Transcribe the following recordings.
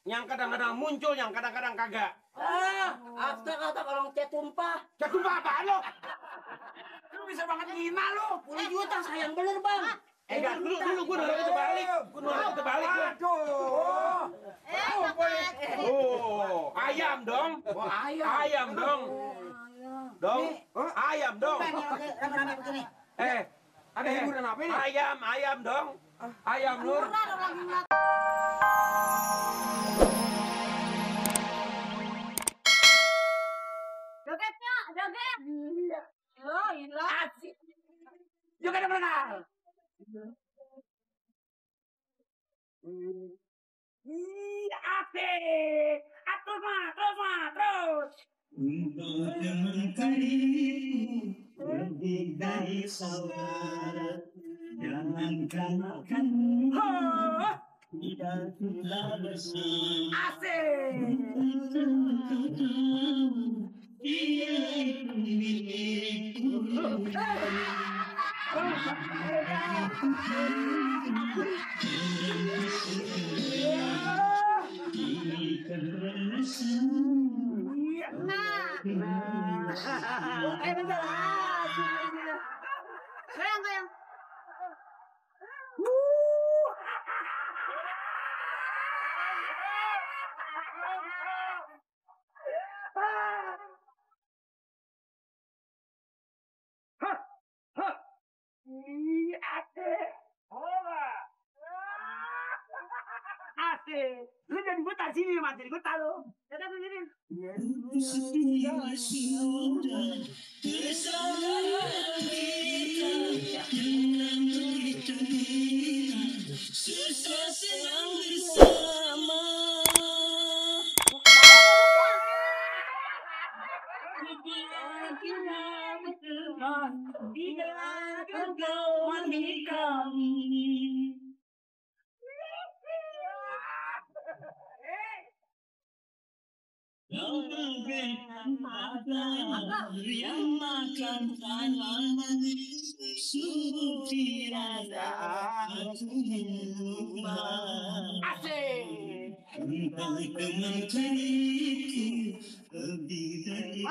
yang kadang-kadang muncul, yang kadang-kadang kagak. Kata orang cat tumpah. Cat tumpah apaan lo? Lu bisa banget ngina lo. 10 juta sayang bener bang. Gar, dulu gue nolak itu balik. Gue nolak itu balik. Aduh. Oh, ayam dong. Oh, ayam. Ayam dong. Ayam dong. Rame-rame begini. Ada hiburan apa ini? Ayam dong. Ayam Nur. Jogetnya, joget. Oh, iya. Asik. Juga ada berenang. Iya, asik. Terus. Lebih dari saudara, jangankan makan, tidak telah bersama. Asik. Dia itu milikku. Goyang. Asik. Lu jadi buta sini, Mas. Jadi buta lu. Joget begini. Susah senang bersama. Tidak kau kami. Kau bagaikan mata yang makan tanaman, sungguh tiada aku lupa. Asik. Engkau teman karibku, lebih dari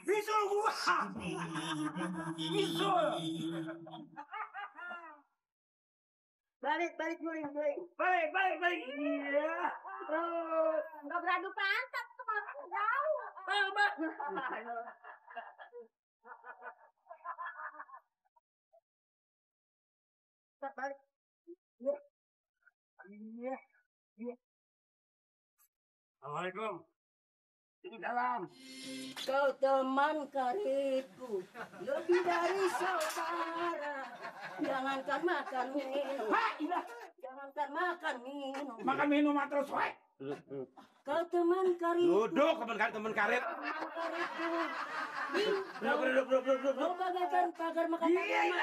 Bisul gua. Bisul. Balik guling. Balik. Iya. Terus nggak beradu pantat kemarin jauh. Bang. Balik. Iya. Assalamualaikum. Ini dalam. Kau teman karibku, lebih dari saudara. Jangankan makan minum. Jangankan makan minum. Makan minum terus, weh. Kau teman karibku. Duduk, teman karib. Teman karibku. Duduk. Kau bagaikan pagar makan tanaman.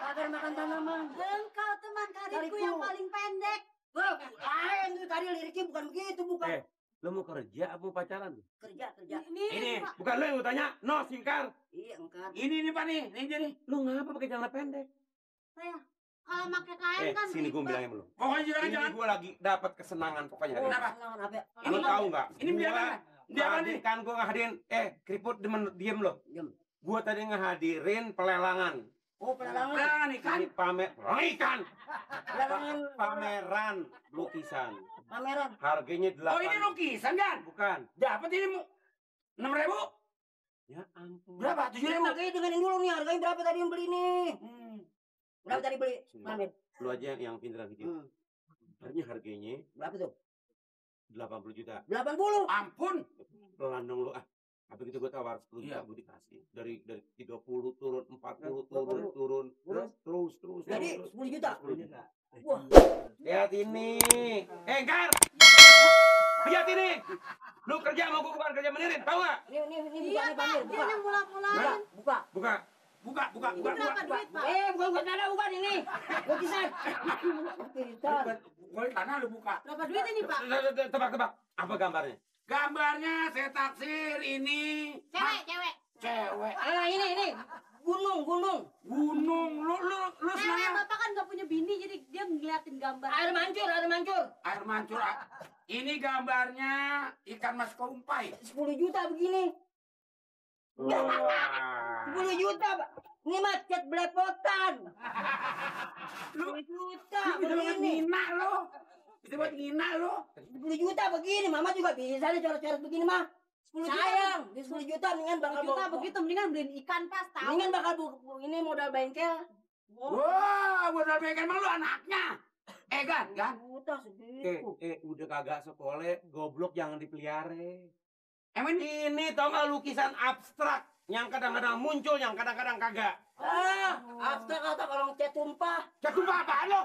Pagar makan tanaman. Engkau teman karibku yang paling pendek. Wah, itu tadi liriknya bukan begitu, bukan. Lo mau kerja apa mau pacaran? Kerja. Ini, bukan lo yang gue tanya. No, singkar. Iya, engkar. Ini Pak nih. Ini jadi. Lo ngapa pakai celana pendek? Saya kalau pakai kain kan Sini gue ribet. bilangin lo. Pokoknya jangan. Gue lagi dapat kesenangan pokoknya. Kenapa? Apa? Lo tahu nggak? Ini biar apa? Biar apa nih? Kan gue ngehadirin. Keriput diem lo. Diam. Gue tadi ngehadirin pelelangan. Oh, pelelangan. Pelelangan ikan. Ini ikan. Pelelangan. Pameran lukisan. Pameran. Harganya 8. Oh, ini lukisan kan? Bukan. Dapat ini 6.000. Ya ampun. Berapa? 7.000. Oke, dengerin dulu nih, harganya berapa tadi yang beli nih? Berapa tadi beli? Pamer. Lu aja yang pintar gitu. Harganya Berapa tuh? 80 juta. 80. Ampun. Pelan dong lu ah. Habis itu gue tawar 10 juta gue dikasih. Dari 30 turun 40 turun. Terus. Jadi 10 juta. 10 juta. Wah. Lihat ini. Gar. Lihat ini. Lu kerja mau gue bukan kerja menirin, tahu gak? Ini Iya bukan Pak, pamer, dia buka. yang mula-mulain. Buka. Buka. Ini berapa duit Pak? Bukan tanah, bukan ini. Lukisan. Lukisan. Boleh tanah lu buka. Berapa duit ini Pak? Tebak. Apa gambarnya? Gambarnya saya taksir ini Cewek. cewek. Ah, ini. gunung. Gunung. Lu senangnya Bapak kan nggak punya bini, jadi dia ngeliatin gambar. Air mancur. air mancur. Ini gambarnya ikan mas kumpai. 10 juta begini. Wah. 10 juta, Pak. Ini mah cat belepotan. Lu 10 juta bisa banget begini. ngina lo. Bisa banget ngina lo. 10 juta begini, Mama juga bisa nih coret-coret begini mah. 10 juta. Sayang, di 10 juta mendingan 10 bakal juta begitu, mendingan beliin ikan pas tahu. Mendingan bakal ini modal bengkel. Wah, modal bengkel emang lu anaknya. Gan. 10 juta segitu. Udah kagak sekolah, goblok jangan dipelihara. Emang ini Ini tau gak lukisan abstrak yang kadang-kadang muncul, yang kadang-kadang kagak. Abstrak kata orang cat tumpah. jatuh apaan lo?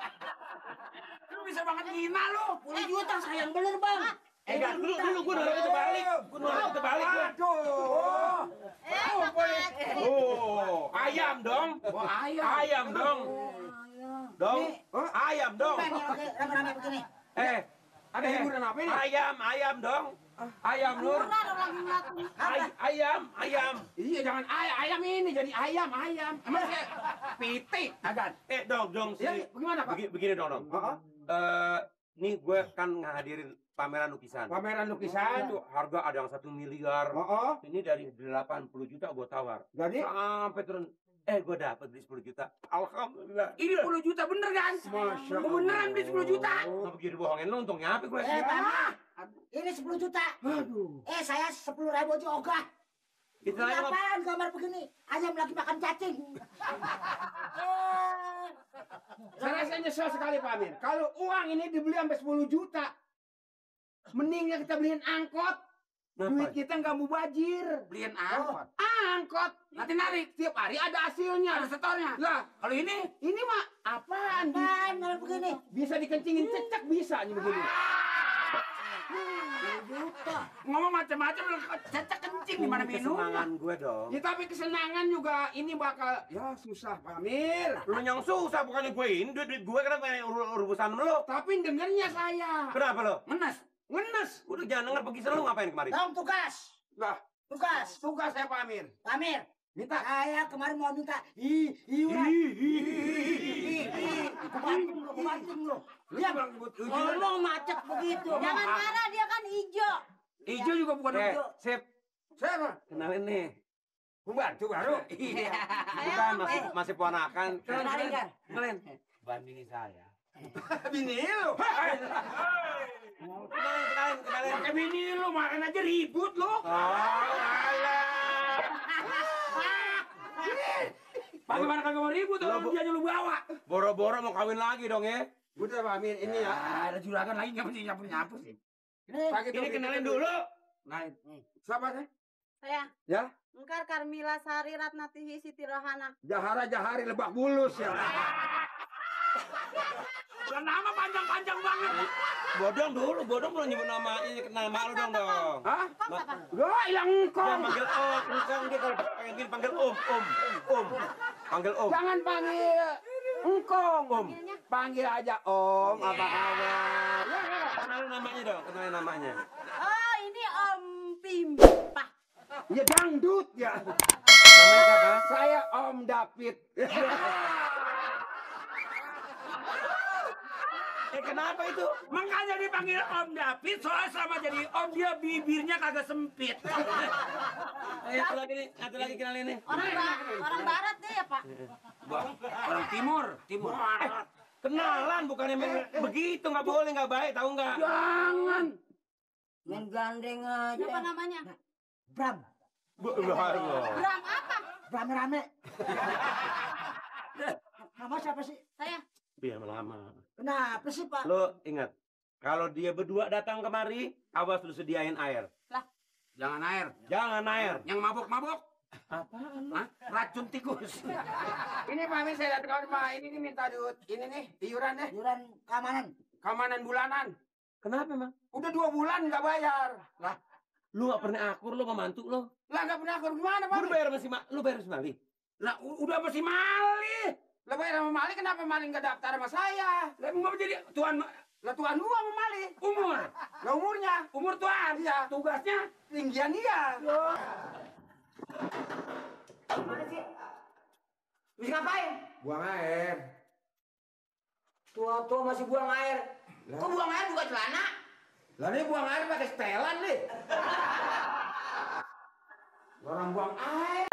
Lu bisa banget ngina lo. 10 juta sayang bener, Bang. Gan, dulu gue naruh itu balik. Aduh. Oh, ayam dong. Oh, Ayam dong. Ayam dong. Rame-rame begini. Ada hiburan apa ini? Ayam dong. Ayam Nur. Murah orang lagi ngelakuin. Ayam. Iya, jangan ayam ini jadi ayam. Emang kayak pitik, Agan. Dong Ya, sih. bagaimana, Pak? Begini dong. Nih gue kan ngehadirin pameran lukisan. Pameran lukisan. Itu harga ada yang 1 miliar. Ini dari 80 juta gue tawar. Jadi Sampai turun. Gue dapet di 10 juta. Alhamdulillah. ini 10 juta bener kan? Masya Lu beneran beli 10 juta? Kenapa jadi bohongin lo? Untungnya apa gue? Pak. Ini 10 juta. Aduh. Saya 10.000 juga. Itu aja Bang. Apaan gambar begini? Ayam lagi makan cacing. Saya rasa nyesel sekali Pak Amir. Kalau uang ini dibeli sampai 10 juta, mendingnya kita beliin angkot. Duit kita nggak mubazir. Beliin angkot. Angkot. Nanti narik tiap hari ada hasilnya. Ada setornya. Lah, kalau ini mah apaan? Gambar begini. Bisa dikencingin cecek bisa nih begini. Ngomong macam-macam lu cecek kencing di mana minum. Kesenangan gue dong. Ya tapi kesenangan juga ini bakal ya susah Pak Amir. Lu yang susah bukannya gue ini. Duit gue kenapa yang urusan lo? Tapi dengernya saya. Kenapa lo? Ngenes. Udah jangan denger pergi sana lu ngapain kemarin? Dong tugas. Lah, Tugas. tugas saya Pak Amir. Amir. Minta. Saya kemarin mau minta iuran. Kebanting lo. Lihat. Ngomong macet begitu. Jangan marah, dia kan hijau. Hijau juga bukan hijau. Sip. Siapa? Kenalin nih. Pembantu baru. Iya. Bukan masih ponakan. Kenalin kan. Kenalin. Bandingi saya. Bini lu. Kenalin. Pakai bini lu, makan aja ribut lu. Oh, alah. Bagaimana kagak mau ribut kalau dia lu bawa? Boro-boro mau kawin lagi dong ya. Udah Pak Amir, ini ya. Ada juragan lagi nggak mesti nyapu sih. Ini kenalin dulu. Nah, siapa sih? Saya. Ya? Engkar Karmila Sari Ratnatihi Siti Rohana. Jahari Lebak Bulus ya. Udah nama panjang-panjang banget. Bodong belum nyebut nama lu dong. Hah? Kok siapa? Gua hilang Jangan engkong. panggil om, bukan dia kalau kayak gini panggil om. Panggil om. Jangan panggil engkong. Panggilnya? Panggil aja om, apa kabar? Kenalin namanya. Oh, ini Om Pimpah. Ya dangdut ya. Namanya siapa? Saya Om David. Kenapa itu? Makanya dipanggil Om David, soalnya sama jadi Om dia bibirnya kagak sempit. Satu lagi kenalin nih. Orang barat deh ya, Pak. Orang timur. Kenalan bukannya begitu, nggak boleh, nggak baik, tahu nggak? Jangan. Main gandeng aja. Apa namanya? Bram. Bram apa? Rame-rame. Nama siapa sih? Saya. Biar lama. Kenapa sih, Pak? Lo ingat, kalau dia berdua datang kemari, awas lu sediain air. Jangan air. Jangan air. Yang mabuk-mabuk. Apaan? Hah? Racun tikus. Ini Pak Amir saya datang Pak. Ini nih minta duit. Ini nih iuran deh. Iuran keamanan. Keamanan bulanan. Kenapa emang? Udah 2 bulan nggak bayar. Lah, Lu nggak pernah akur lo sama mantu lo? nggak pernah akur gimana Pak? Lu bayar masih Mali? Lah udah mesti Mali. Lah bayar sama Mali kenapa Mali nggak daftar sama saya? Lah mau jadi tuan. Lah tuan gua sama Mali. Umur. Lah umurnya. Umur tuan. Iya. Tugasnya tinggian dia. Terus ngapain? Buang air. Tua-tua masih buang air. Kok buang air buka celana? Lah ini buang air pakai setelan nih. Orang buang air.